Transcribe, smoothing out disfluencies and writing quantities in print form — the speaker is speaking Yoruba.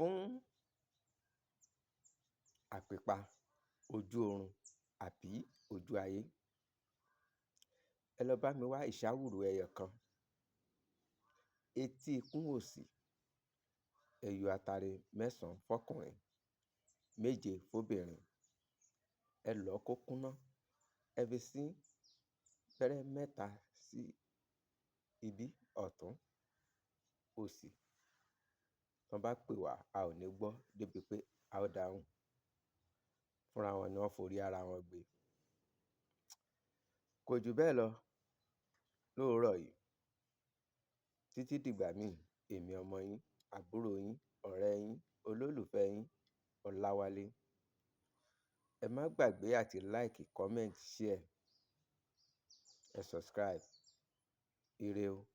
Fún àpèpa ojú oorun àbí ojú ayé, ẹ lọ bá mi wá ìsáwùrú ẹyọ kan, etí ikún òsì, ẹ yọ atare mẹ́sàn-án fọ́kùnrin, 7 fóbìnrin. Ẹ lọ̀ ọ́ kó kúnná, ẹ fi sín gbẹ́rẹ́ 3 sí ibí ọ̀tún, òsì. Tán bá pè wá, a ò ní gbọ́ débi pé a ó dáhùn. Fúnra wọn ni wọ́n forí ara wọn gbé. Kò jù bẹ́ẹ̀ lọ lóòrọ̀ yìí. Títí dìgbà míì, èmi ọmọ yín, àbúrò yín, ọ̀rẹ́ yín, olólùfẹ́ yín, Ọláwálé. Ẹ má gbàgbé àti like, comment, share, ẹ subscribe. Ire o.